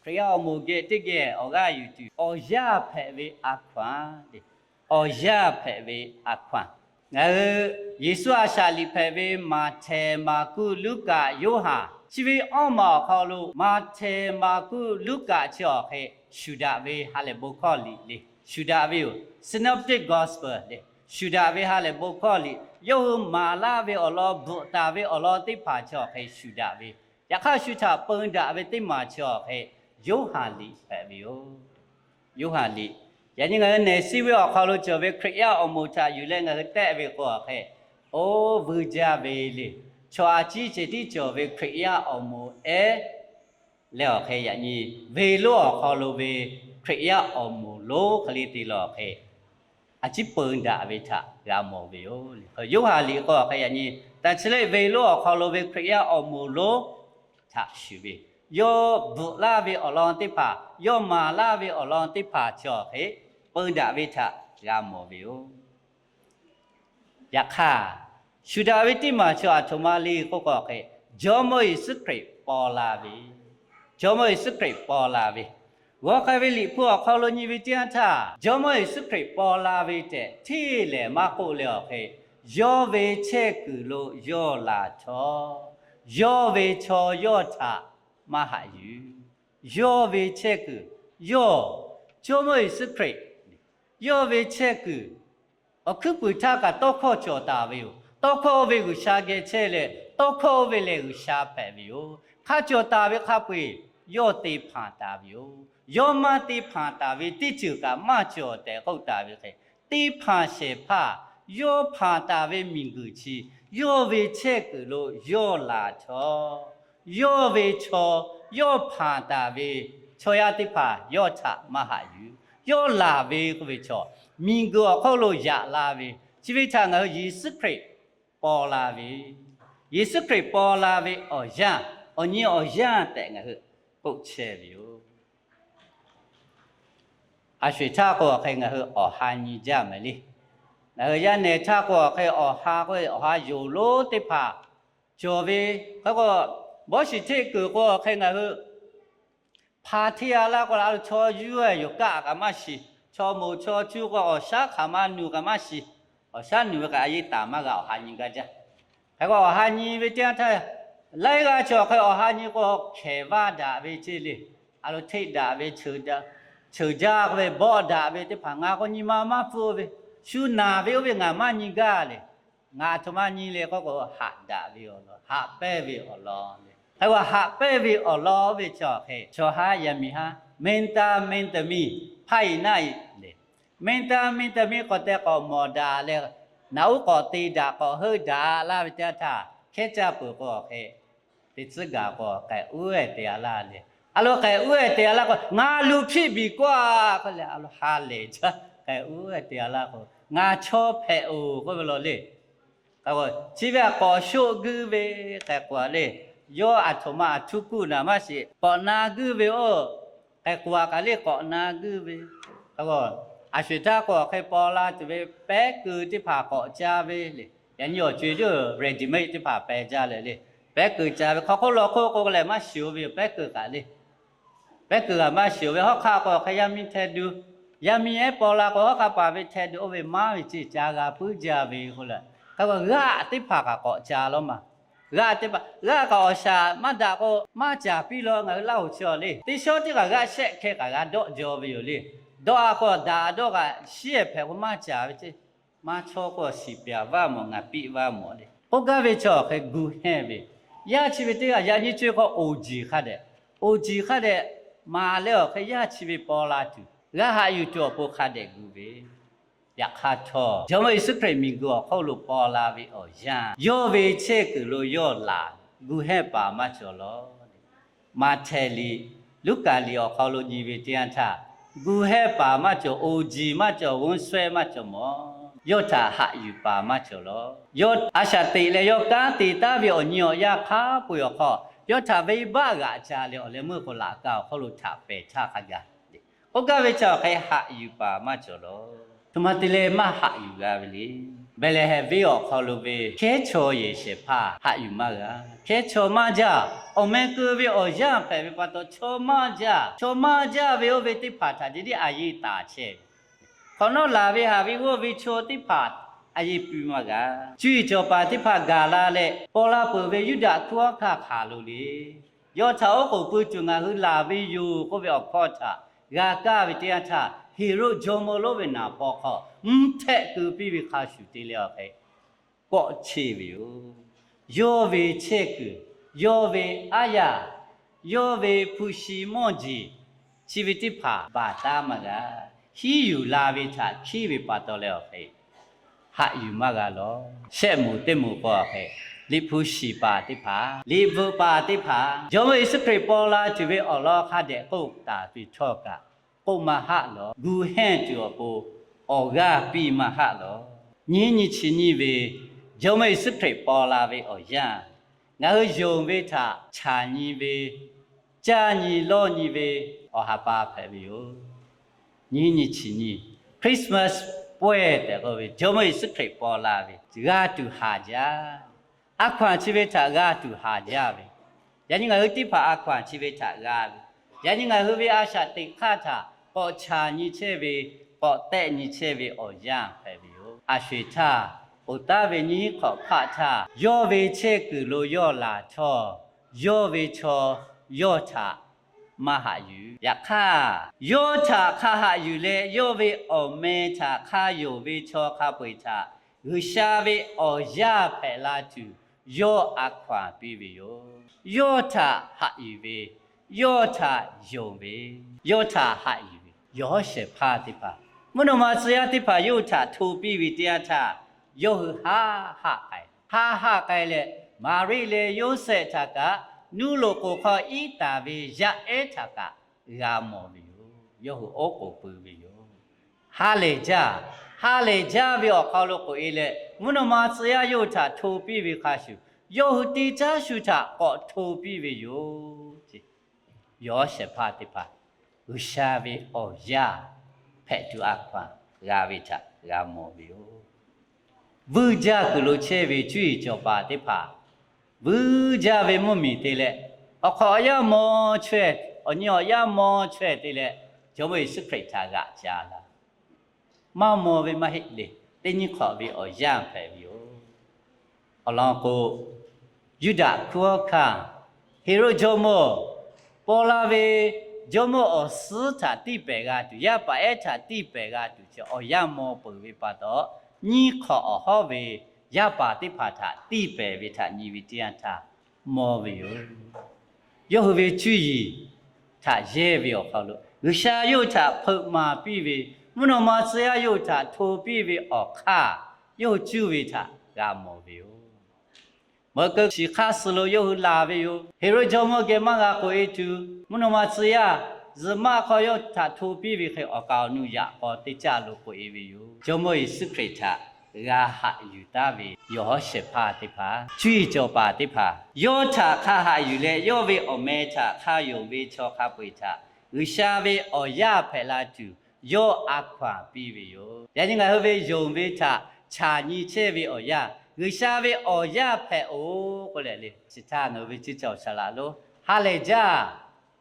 Hkriꞈ yaˇ awˬ moˍ geh teˇ geh awˬ g'aˇ yuˬ tuˬ, awˬ yanˇ hpehꞈ ve a hkaw-anˬ le. Awˬ yanˇ hpehꞈ ve a hkaw-anˬ. Ngaˬ hui Yeˍsuˆ a shaꞈ liꞈ hpehꞈ ve Maꞈhtehˍ, Maˍkuˆ, Luˉkaꞈ, Yoˇhanˬ, chi ve awˇ maˬ awˬ hk'aw lo Maꞈhtehˍ, Maˍkuˆ, Luˉkaꞈ chi awˬ hk'e shuˍ daꞈ ve ha lehˬ bon hkawˇ liꞈ le. Shuˍ daꞈ ve yoˬ. Synoptic Gospel le. Shuˍ daꞈ ve ha lehˬ bon hkawˇ liꞈ, yawˇ hui maˍ laˇ ve awˬ lawn, bvuhꞈ taˍ ve awˬ lawn teˇ hpaˍ chi awˬ hk'e shuˍ daꞈ ve. Yaꞈ hk'aˇ shu htaꞈ peun daꞈ ve teˇ maˬ chi awˬ hk'e Yoˇhanˬ liꞈ hpehꞈ ve yoˬ. Yoˇhanˬ liꞈ. Yaꞈ nyi ngaˬ hui nehˬ siˉ ve awˬ hk'aw lo cawˬ ve Hkriꞈ yaˇ awˬ moˍ htaꞈ yuˬ leh ngaˬ hui tehˆ ve k'o awˬ hk'e, oˇ vuiˇ jaˇ ve le. Chaw a ciˉ ceh tiˉ cawˬ ve Hkriꞈ yaˇ awˬ moˍ ehˉ leh awˬ hk'e yaꞈ nyi ve lonˉ awˬ hk'aw lo ve Hkriꞈ yaˇ awˬ moˍ lonˉ hk'e le te leh awˬ hk'e a ciˉ peun daꞈ ve htaꞈ g'a mawˬ ve yoˬ. Yoˇhanˬ liꞈ k'o awˬ hk'e yaꞈ nyi, taꞈ chi le ve lonˉ awˬ hk'aw lo ve Hkriꞈ yaˇ awˬ moˍ lonˉ htaꞈ shuˍ ve, yawˇ bvuhꞈ laˇ ve awˬ lawn teˇ hpaˍ, yawˇ maˍ laˇ ve awˬ lawn teˇ hpaˍ chi awˬ hk'e peun daꞈ ve htaꞈ g'a mawˬ ve yoˬ. Yaꞈ hk'aˇ, shuˍ daꞈ ve teˇ maˬ chi aˬ htoꞈ ma le k'oˆ k'o awˬ hk'e, Jawˇmawˇ Yeˍsuˆ Hkriꞈ paw la ve. Jawˇmawˇ Yeˍsuˆ Hkriꞈ paw la ve. G'awˇ k'ai ve liꞈ hpu awˬ hk'aw lo nyi ve teˇ yanˇ htaˇ, Jawˇmawˇ Yeˍsuˆ Hkriꞈ paw la ve tehꞈ hteˇ lehˬ maˇ k'oˆ leh awˬ hk'e, yawˇ ve chehˇ kuiˬ lo yawˇ laˬ htawˇ, yawˇ ve chaw yawˇ htaꞈ maˇ haꞈ yuˬ. Yawˇ ve chehˇ kuiˬ, yawˇ, Jawˇmawˇ Yeˍsuˆ Hkriꞈ, yawˇ ve chehˇ kuiˬ awˬ hkuiˉ puiˍ htaˇ kaꞈ tawˇ hkawˇ cawˬ taˍ ve yoˬ. Tawˇ hkawˇ oˇ ve G'uiˬsha geh chehˇ leh, tawˇ hkawˇ oˇ ve lehˬ G'uiˬsha hpehꞈ ve yoˬ. Hk'a cawˬ taˍ ve hk'a peu-eˬ yawˇ te hpanˍ taˍ ve yoˬ. Yawˇ maˇ te hpanˍ taˍ ve teˇ ceuˬ kaꞈ maˇ cawˬ tehꞈ k'oˆ taˍ ve hk'e, te hpanˍ shehˍ hpaˇ yawˇ hpanˍ taˍ ve miˬguiˬ chi yawˇ ve chehˇ kuiˬ lo yawˇ laˬ htawˇ, yawˇ ve chaw, yawˇ hpanˍ taˍ ve chaw yaˇ teˇ hpaˍ yawˇ htaꞈ maˇ haꞈ yuˬ. Yawˇ laˬ ve k'oˆ ve chaw, miˬguiˬ awˬ hk'oˆ lo yaꞈ la ve, chi ve htaꞈ ngaˬ hui Yeˍsuˆ Hkriꞈ paw la ve, Yeˍsuˆ Hkriꞈ paw la ve awˬ yanˇ, awˬ nyi awˬ yanˇ tehꞈ ngaˬ hui k'oˆ chehˇ ve yoˬ. A sho-eˬ htaˇ k'o awˬ hk'e ngaˬ hui awˬ ha nyi jaˇ mehˍ le. Ngaˬ hui yaˇ nehˬ htaˇ k'o awˬ hk'e awˬ ha k'o awˬ ha yonˍ lonˉ teˇ hpaˍ cawˬ ve. Hk'e k'o, bawˇ shiˍ hteˆ kuiˬ k'o awˬ hk'e ngaˬ hui hpa hteˇ a laˇ k'o, a lo chaw yuˇ-e yoˬ kaˆ kaꞈ maˇ shiˍ. Chaw moˍ chaw cuˇ k'o awˬ shaˉ hk'aˬ ma nuˬ kaꞈ maˇ shiˍ. Awˬ shaˉ nuˬ ve kaꞈ a yeˇ taˍ maˇ g'a, awˬ ha nyi gaˇ jaˇ. Hk'e k'o awˬ ha nyi ve teˇ yanˇ htaˇ, laiˉ g'aˇ chi awˬ hk'e awˬ ha nyi k'o hkehˍ vaˇ daꞈ ve ceˇ le. A lo hteˆ daꞈ ve, cheuˬ jaˇ k'oˆ ve, bawˆ daꞈ ve teˇ hpaˍ ngaˬ k'o nyi ma maˇ pfuhˇ ve, shu naˬ ve oˇ ve ngaˬ maˇ nyi gaˇ le. Ngaˬ aˬ htoꞈ ma nyi le k'oˆ k'o, haꞈ daꞈ ve awˬ lawn, haꞈ pehnˇ ve awˬ lawn le. Hk'e k'o haꞈ pehnˇ ve awˬ lawn oˇ ve chi awˬ hk'e, chaw haˉ yaˇ miˇ haˉ, မင်းသား မင်းသမီး ဖအံ့နအံ့ le. မင်းသား မင်းသမီး k'awꞈ te k'awꞈ mawˬ daꞈ leh, naꞈ uˉ k'awꞈ te daꞈ k'awꞈ heuˆ daꞈ laˇ ve teˇ yanˇ htaˇ, hkehˉ caˇ peuˬ k'o awˬ hk'e, teˇ tcuhˉ gaˬ k'o k'ehꞈ uˉ-e te a laˇ le. A lo k'ehꞈ uˉ-e te a laˇ k'o, ngaˬ luˬ hpiˆ biˬ k'oˆ-a k'oˆ leh a lo ha lehˬ jaˇ. K'ehꞈ uˉ-e te a laˇ k'o, ngaˬ chaw hpehꞈ-oˬ k'oˆ ve law le. K'o, chi ve a k'awꞈ shoˆ guiˇ ve k'ehꞈ k'oˆ-a le. Yawˇ aˬ htoꞈ ma aˬ htuˇ kuˆ naˍ maˇ shiˍ, k'awꞈ na guiˇ ve oˬ. K'ehꞈ k'oˆ-a kaꞈ le k'awꞈ na guiˇ ve. K'o, a sho-eˬ htaˇ k'o awˬ hk'e paw la tuˬ ve pehˉ keu teˇ hpaˍ k'awꞈ ca ve le. Yaꞈ nyi awˬ co-e ready-made teˇ hpaˍ pehˬ jaˇ leh le. Pehˉ keu ca ve hk'aw hk'oˆ law hk'oˆ k'o leh maˇ shiˍ-o ve yoˬ, pehˉ keu kaꞈ le. Pehˉ keu kaꞈ maˇ shiˍ-o ve, hawˉ hk'aˆ k'o awˬ hk'e yaˇ miˇ hteh du, yaˇ miˇ ehˉ paw la k'o hawˉ hk'aˆ paˍ ve hteh du oˇ ve maˇ ve ceˇ ca g'a puiˉ jaˇ ve k'o leh, hk'e k'o g'aˆ teˇ hpaˍ kaꞈ k'awꞈ ca law ma. G'aˆ teˇ hpaˍ, g'aˆ kaꞈ awˬ shaˍ maˇ daꞈ k'o maˇ caˍ piˇ law ngaˬ hui Laˇ hoˍ chi awˬ le. Teˇ shawˉ teˇ kaꞈ g'aˆ shehˆ hkeh kaꞈ g'a dawˆ jaw ve yoˬ le. Dawˆ-a k'o daꞈ dawˆ kaꞈ shiˉ-e hpehꞈ k'o maˇ caˍ ve ceˇ. Maˇ chawˇ k'o shiˍ piˍ vaˇ mawˬ, ngaˬ piˆ vaˇ mawˬ le. K'oˆ gaˇ ve chi awˬ hk'e gu hehnˇ ve, yaˇ chi ve teˇ g'aˇ yaꞈ nyi co-e k'o oˍ jiˬ hk'a dehꞈ, oˍ jiˬ hk'a dehꞈ maˍ leh awˬ hk'e yaˇ chi ve paw la tuˬ, g'a haꞈ yuˬ tuˬ awˬ pon hk'a dehꞈ gu ve. Yaꞈ hk'aˇ htawˇ, Jawˇmawˇ Yeˍsuˆ Hkriꞈ miˬguiˬ awˬ hk'oˆ lo paw la ve awˬ yanˇ, yawˇ ve chehˇ kuiˬ lo yawˇ laˬ gu hehnˇ paˍ maˇ cawˬ law. Maꞈhtehˍ liꞈ, Luˉkaꞈ liꞈ awˬ hk'aw lo nyi ve teˇ yanˇ htaˇ, gu hehnˇ paˍ maˇ cawˬ, oˍ jiˬ maˇ cawˬ, g'uˇ suhehˇ maˇ cawˬ mawˬ. Yawˇ htaꞈ haꞈ yuˬ paˍ maˇ cawˬ law. Yawˇ a shaꞈ teꞈ leh yawˇ kanˉ te taˉ ve awˬ nyi awˬ yaˇ hk'a peu-eˬ awˬ hk'aw, yawˇ htaꞈ venˇbaˆ g'aꞈ ca leh awˬ leh meuˇ k'o laꞈ ka awˬ hk'oˆ lo htaꞈ pehˬ htaˇ hk'a gaˬ le. K'oˆ gaˇ ve chi awˬ hk'e haꞈ yuˬ paˍ maˇ cawˬ law. Htoꞈ ma te leh maˇ haꞈ yuˬ g'a ve le. Behˍlehˍhehnˍ venˇ awˬ hk'aw lo ve hkehˉ chaw yehˬ shehˍ hpaˇ haꞈ yuˬ maˇ g'a. Hkehˉ chaw maˇ jaˇ. Awˬ meh keu ve awˬ yanˇ hpehꞈ ve pa taw, chaw maˇ jaˇ. Chaw maˇ jaˇ ve oˇ ve teˇ hpaˍ htaꞈ ceh tiˉ a yeˇ taˍ chehˇ ve, hk'awꞈ nawˉ laˬ ve haꞈ ve g'awˇ ve chaw teˇ hpaˍ a yeˇ piˇ maˇ g'a. Cuˇ yiˍ cawˬ paˍ teˇ hpaˍ gaˬ la leh, paw la peuˬ ve Yuˇdaꞈ hkunˉ hawˉ hkanˇ hk'aˬ lo le. Yawˇ htaꞈ oˉ k'oˍ pui tuˬ ngaˬ hui laˬ ve yoˬ k'oˆ ve awˬ hkawˇ htaꞈ g'a kaˇ ve teˇ yanˇ htaˇ, Heˍroˆ jawˇmawˇ lonˉ ve naˍ paw hk'aw mvuhˇ htehˆ keu piˇ ve hk'a shuˍ te leh awˬ hk'e kawˆ cheˇ ve yoˬ. Yawˇ ve chehˇ kuiˬ, yawˇ ve aˉ yaˇ, yawˇ ve hpu shi mawˇ jeˬ, chi ve teˇ hpaˍ baˬ taˉ maˇ g'a. Hiˉ yuˬ la ve htaꞈ hkiˉ ve pa taw leh awˬ hk'e haꞈ yuˬ maˇ g'a lawˬ. Shehˆ moˍ teˇ moˍ k'o awˬ hk'e, liꞈ hpu shiˍ paˍ teˇ hpaˍ, liꞈ bvuhꞈ paˍ teˇ hpaˍ, Jawˇmawˇ Yeˍsuˆ Hkriꞈ paw la tuˬ ve awˬ lawn hk'a dehꞈ k'oˆ taˍ ve htawˇ kaꞈ, k'oˆ maˇ haˆ lawˬ. Gu hehnˇ tuˬ awˬ pon awˬ g'aˇ piˇ maˇ haˆ lawˬ. Nyiˉ nyi chi nyiˇ ve Jawˇmawˇ Yeˍsuˆ Hkriꞈ paw la ve awˬ yanˇ, ngaˬ hui yonˍ ve htaꞈ chaˬ nyi ve, caˇ nyi lawˇ nyi ve awˬ ha pa hpehꞈ ve yoˬ. Nyiˉ nyi chi nyi, Christmas pawehˇ tehꞈ k'oˆ ve, Jawˇmawˇ Yeˍsuˆ Hkriꞈ paw la ve g'a tuˬ haˍ jaˇ. A hkaw-anˬ chi ve htaꞈ g'a tuˬ haˍ jaˇ ve, yaꞈ nyi ngaˬ hui teˇ hpaˍ a hkaw-anˬ chi ve htaꞈ g'a ve, yaꞈ nyi ngaˬ hui ve a shaꞈ teꞈ hk'aˇ htaꞈ k'awꞈ chaˬ nyi chehˇ ve, k'awꞈ tehˆ nyi chehˇ ve awˬ yanˇ hpehꞈ ve yoˬ. A sho eˬ htaˇ, oˬ taˉ ve nyiˇ hk'awꞈ hk'aˆ htaˇ, yawˇ ve chehˇ kuiˬ lo yawˇ laˬ htawˇ, yawˇ ve chaw yawˇ htaꞈ maˇ haꞈ yuˬ. Yaꞈ hk'aˇ, yawˇ htaꞈ hk'a haꞈ yuˬ leh, yawˇ ve awˬ meh htaꞈ hk'a yonˍ ve chaw hk'a peu-eˬ htaꞈ G'uiˬsha ve awˬ yaˇ hpehꞈ la tuˬ yawˇ a hkaw-anˬ piˇ ve yoˬ. Yawˇ htaꞈ haꞈ yuˬ ve, yawˇ htaꞈ yonˍ ve, yawˇ htaꞈ haꞈ yuˬ ve yawˬ hawˉ shehˍ hpaˇ teˇ hpaˍ, mvuhˇ naw ma tcuh yaˇ teˇ hpaˍ yawˇ hui htaꞈ hto piˇ ve teˇ yanˇ htaˇ, yawˇ hui haˆ haˆ k'ai, haˆ haˆ k'ai leh, Maˍriˆ leh Yoˇsehꞈ htaꞈ kaꞈ, nuˇ loꞈ k'oˍ hk'aw iˉ taˍ ve yaˇ ehˉ htaꞈ kaꞈ g'a mawˬ ve yoˬ. Yawˇ hui oˉ k'oˍ pui ve yoˬ. Ha lehˬ jaˇ, ha lehˬ jaˇ ve awˬ hk'aw lo k'oꞈ-e leh, mvuhˇ naw ma tcuh yaˇ yawˇ hui htaꞈ hto piˇ ve hk'a shuˍ, yawˇ hui teˇ caˉ shu htaꞈ k'awꞈ hto piˇ ve yoˬ. Yawˬ hawˉ shehˍ hpaˇ teˇ hpaˍ, G'uiˬsha ve awˬ yaˇ hpehꞈ tuˬ a hkaw-anˬ g'a ve htaꞈ g'a mawˬ ve yoˬ. Vuiˇ jaˇ kuiˬ lo chehˇ ve cuˇ yiˍ cawˬ paˍ teˇ hpaˍ, vuiˇ jaˇ ve mvuhˇmiˬ te leh, awˬ hk'awꞈ awˬ yaˇ maw chaweh, awˬ nyi awˬ yaˇ maw chaweh te leh, Jawˇmawˇ Yeˍsuˆ Hkriꞈ htaꞈ g'aꞈ ca la. Maˇ maw ve maˇ heˆ le. Teˇ nyiˇ hk'awꞈ ve awˬ yanˇ hpehꞈ ve yoˬ. Awˬ lawn k'o, Yuˇdaꞈ hkunˉ hawˉ hkanˇ, Heˍroˆ jawˇmawˇ, paw la ve jawˇmawˇ awˬ suhˉ htaꞈ tiˇ pehˍ g'a tuˬ, yaˇ paˍ ehˉ htaꞈ tiˇ pehˍ g'a tuˬ chi awˬ yanˇ maw peuˬ ve pa taw, nyiˇ hk'awꞈ awˬ hawˉ ve yaˇ paˍ teˇ hpaˍ htaꞈ tiˇ pehˍ ve htaꞈ nyi ve teˇ yanˇ htaˇ maw ve yoˬ. Yawˇ hui ve cuˇ yiˍ htaꞈ yehˇ ve awˬ hk'aw lo, G'uiˬsha yawˇ hui htaꞈ hpeuꞈ maˍ piˇ ve, mvuhˇ naw ma tcuh yaˇ yawˇ hui htaꞈ hto piˇ ve awˬ hk'aˇ, yawˇ hui cuˇ ve htaꞈ g'a mawˬ ve yoˬ. Meuꞈ keu shiˍ hk'aˇ suh lo yawˇ hui laˬ ve yoˬ. Heˍroˆ jawˇmawˇ geh maˇ g'a k'oꞈ-e tuˬ, mvuhˇ naw ma tcuh yaˇ zuhꞈ maˆ hk'aw yawˇ htaꞈ hto piˇ ve hk'e, awˬ kaˍ awˬ nu yaꞈ k'aw teˇ caˇ lo k'oꞈ-e ve yoˬ. Jawˇmawˇ Yeˍsuˆ Hkriꞈ htaꞈ g'a haꞈ yuˬ taˉ ve yawˬ hawˉ shehˍ hpaˇ teˇ hpaˍ, cuˇ yiˍ cawˬ paˍ teˇ hpaˍ, yawˇ htaꞈ hk'a haꞈ yuˬ leh, yawˇ ve awˬ meh htaꞈ hk'a yonˍ ve chaw hk'a peu-eˬ htaꞈ G'uiˬsha ve awˬ yaˇ hpehꞈ la tuˬ yawˇ a hkaw-anˬ piˇ ve yoˬ. Yaꞈ nyi ngaˬ hui ve yonˍ ve htaꞈ chaˬ nyi chehˇ ve awˬ yanˇ, G'uiˬsha ve awˬ yaˇ hpehꞈ-oˬ k'oˆ leh le, chi htaˇ ngaˬ hui ve ciˉ cawˬ saˍ laꞈ lonˉ, ha lehˬ jaˇ,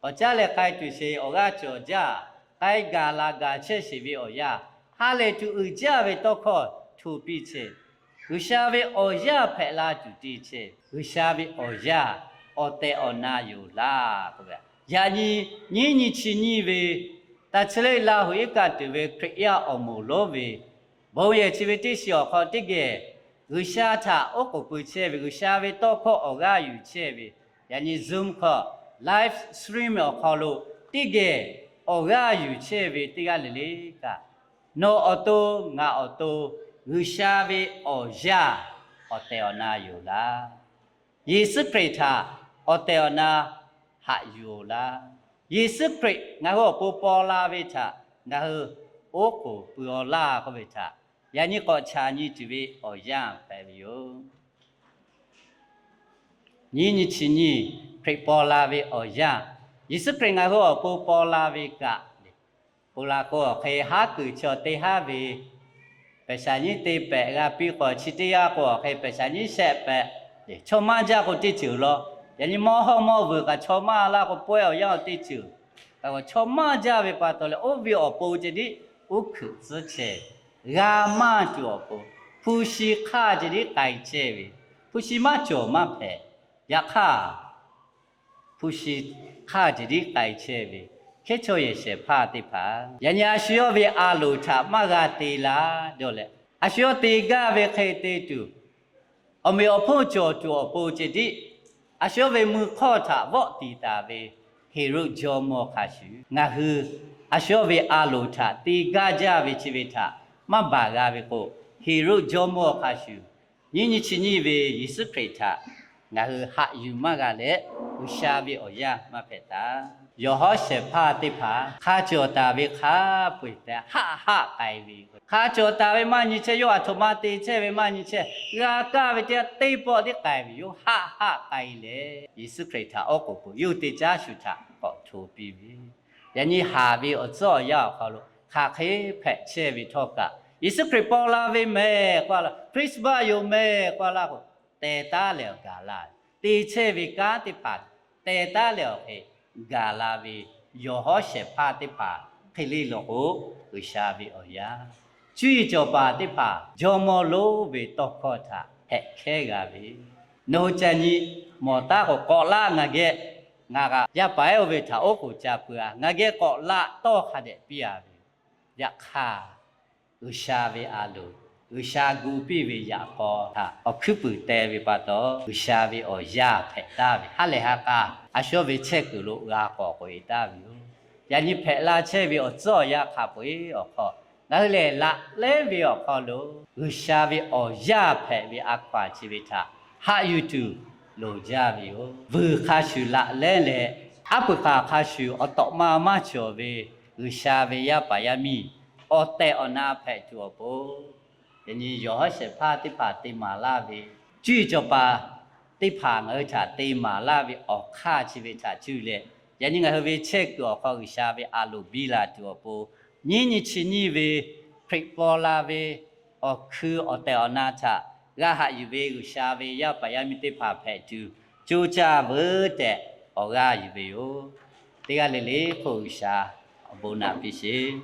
k'awꞈ caˉ leh k'ai tuˬ sheˍ, awˬ g'aˇ cawˬ jaˇ, k'ai gaˬ laˬ gaˬ chehˇ sheˍ ve awˬ yanˇ, ha lehˬ tuˬ uiˍ jaˇ ve tawˇ hkawˇ hto piˇ chehˇ. G'uiˬsha ve awˬ yaˇ hpehꞈ la tuˬ te chehˇ. G'uiˬsha ve awˬ yaˇ awˬ tehˬ awˬ na yoˬ laˇ k'oˆ ve, yaꞈ nyi nyiˉ nyi chi nyiˇ ve taˇ chi leˆ Laˇ huˍ iˉ kaˆ tuˬ ve Hkriꞈ yaˇ awˬ moˍ lonˉ ve bon yehˬ chi ve teˇ shiˍ awˬ hk'aw teˇ geh G'uiˬsha htaꞈ oˉ k'oˍ pui chehˇ ve, G'uiˬsha ve tawˇ hkawˇ awˬ g'aˇ yuˬ chehˇ ve, yaꞈ nyi Zoom hk'aw live stream awˬ hk'aw lo teˇ geh awˬ g'aˇ yuˬ chehˇ ve teˇ g'aˇ le le kaꞈ, nawˬ awˬ to, ngaˬ awˬ to, G'uiˬsha ve awˬ yaˇ awˬ tehˬ awˬ na yoˬ laˇ. Yeˍsuˆ Hkriꞈ htaꞈ awˬ tehˬ awˬ na haꞈ yuˬ-oˬ laˇ. Yeˍsuˆ Hkriꞈ ngaˬ hui awˬ pon paw la ve htaꞈ ngaˬ hui oˉ k'oˍ pui-aw laˇ k'oˆ ve htaꞈ yaꞈ nyi k'awꞈ chaˬ nyi tuˬ ve awˬ yanˇ hpehꞈ ve yoˬ. Nyiˉ nyi chi nyiˇ Hkriꞈ paw la ve awˬ yanˇ, Yeˍsuˆ Hkriꞈ ngaˬ hui awˬ pon paw la ve kaꞈ, ponˬ laˬ k'o awˬ hk'e haˉ kuiˬ chaw teˇ haˉ ve Pehˬ shaˍ nyiˉ te pehꞈ g'a piˇ k'o, chi teˇ g'aˇ k'o awˬ hk'e pehˬ shaˍ nyiˉ shehˆ pehꞈ, chaw maˇ jaˇ k'o teˇ ceuˬ law. Yaꞈ nyi mawˇ hawˇ mawˇ vuiˬ kaꞈ chaw maˇ laˇ k'o pawehˇ awˬ yanˇ teˇ ceuˬ. Chaw maˇ jaˇ ve pa taw leh oˇ ve awˬ pon ceh tiˉ uˉ hkuiꞈ tcuhˉ chehˇ ve, g'a maˇ tuˬ awˬ pon, hpu shi hk'aˇ ceh tiˉ k'ai chehˇ ve, hpu shi maˇ cawˬ maˇ hpehꞈ. Yaꞈ hk'aˇ, hpu shi hk'aˇ ceh tiˉ k'ai chehˇ ve hkehˉ chaw yehˬ shehˍ hpaˇ teˇ hpaˍ, yaꞈ nyi a shu yawˇ ve a loˍ htaꞈ maˇ g'a te laˇ dawˇ leh, a shu yawˇ te gaˇ ve hk'e te tuˬ, awˬ meꞈ awˬ hponˇ cawˬ tuˬ awˬ pon ceh tiˉ, a shu yawˇ ve mui hk'awˇ htaꞈ vawˆ tiˍ taˍ ve Heˍroˆ jawˇmawˇ hk'a shuˍ, ngaˬ hui a shu yawˇ ve a loˍ htaꞈ te gaˇ jaˇ ve chi ve htaꞈ maˇ baˬ g'a ve k'o, Heˍroˆ jawˇmawˇ hk'a shuˍ, nyiˇ nyi chi nyiˇ ve Yeˍsuˆ Hkriꞈ htaꞈ ngaˬ hui haꞈ yuˬ maˇ g'a leh, G'uiˬsha ve awˬ yaˇ maˇ hpehꞈ taˍ. Yawˬ hawˉ shehˍ hpaˇ teˇ hpaˍ hk'a cawˬ taˍ ve hk'a peu-eˬ tehꞈ haˆ haˆ k'ai ve, hk'a cawˬ taˍ ve maˇ nyi chehˇ, yawˇ aˬ htoꞈ ma te chehˇ ve maˇ nyi chehˇ, g'a kaˇ ve teˇ yanˇ teˇ pawˆ tiˉ k'ai ve yoˬ. Haˆ haˆ k'ai leh, Yeˍsuˆ Hkriꞈ htaꞈ awˉ k'oˍ pui yawˇ hui te caˉ shuˍ htaꞈ k'awꞈ hto piˇ ve. Yaꞈ nyi haˍ ve awˬ tcuhˉ awˬ yanˇ awˬ hk'aw lo hk'aˬ hk'e hpehꞈ chehˇ ve htawˇ kaꞈ, Yeˍsuˆ Hkriꞈ paw la ve mehˍ k'oˆ laˇ, Christmas yoˬ mehˍ k'oˆ laˇ k'o, teh taˉ leh awˬ gaˬ la ve, te chehˇ ve kanˉ teˇ hpaˍ teh taˉ leh awˬ hk'e gaˬ la ve, yawˬ hawˉ shehˍ hpaˇ teˇ hpaˍ hk'e le law k'o, G'uiˬsha ve awˬ yaˇ, cuˇ yiˍ cawˬ paˍ teˇ hpaˍ jawˇmawˇ lonˉ ve tawˇ hkawˇ htaꞈ hpehꞈ hkehˉ g'a ve, nawˬ hui ca nyi mawˬ taˉ k'o k'awꞈ laˇ ngaˬ geh, ngaˬ kaꞈ yaˇ paˍ ehˉ oˇ ve htaꞈ oˉ k'oˍ ca peuˬ-a, ngaˬ geh k'awꞈ laˇ tawˇ hk'a dehꞈ piˇ-a ve. Yaꞈ hk'aˇ, G'uiˬsha ve a loˍ, G'uiˬsha gu piˇ ve yaꞈ k'aw htaꞈ awˬ hkuiˉ puiˍ teh ve pa taw, G'uiˬsha ve awˬ yaˇ hpehꞈ taˍ ve ha lehˬ ha k'a, a shu ve chehˇ kuiˬ lo g'a k'awꞈ k'oꞈ-e taˍ ve yoˬ. Yaꞈ nyi hpehꞈ la chehˇ ve awˬ tcuhˉ awˬ yanˇ hk'a peu-eˬ awˬ hk'aw, ngaˬ hui lehˬ laꞈ lehˉ ve awˬ hk'aw lo G'uiˬsha ve awˬ yaˇ hpehꞈ ve a hkaw-anˬ chi ve htaꞈ haꞈ yuˬ tuˬ loˍ jaˇ ve yoˬ. Vuiˬ hk'a shuˍ laꞈ lehˉ leh, aˉ pui k'aˍ hk'a shuˍ awˬ tawꞈ ma maˇ cawˬ ve G'uiˬsha ve yaˇ paˍ yaˇ miˇ awˬ tehˬ awˬ na hpehꞈ tuˬ awˬ pon, yaꞈ nyi yawˬ hawˉ shehˍ hpaˇ teˇ hpaˍ te maˍ laˇ ve, cuˇ yiˍ cawˬ paˍ teˇ hpaˍ ngaˬ hui htaꞈ te maˍ laˇ ve awˬ hk'aˇ chi ve htaꞈ cuˇ leh, yaꞈ nyi ngaˬ hui ve chehˇ kuiˬ awˬ hk'aw G'uiˬsha ve a loˍ biˇ la tuˬ awˬ pon, nyiˇ nyi chi nyiˇ ve Hkriꞈ paw la ve awˬ hkui awˬ tehˬ awˬ na htaꞈ g'a haꞈ yuˬ ve G'uiˬsha ve yaˇ paˍ yaˇ miˇ teˇ hpaˍ hpehꞈ tuˬ coˇ caˇ veuˬ tehꞈ awˬ g'aˇ yuˬ ve yoˬ. Teˇ g'aˇ le le hk'oˆ G'uiˬsha awˬ bon naꞈ piˇ sheˍ.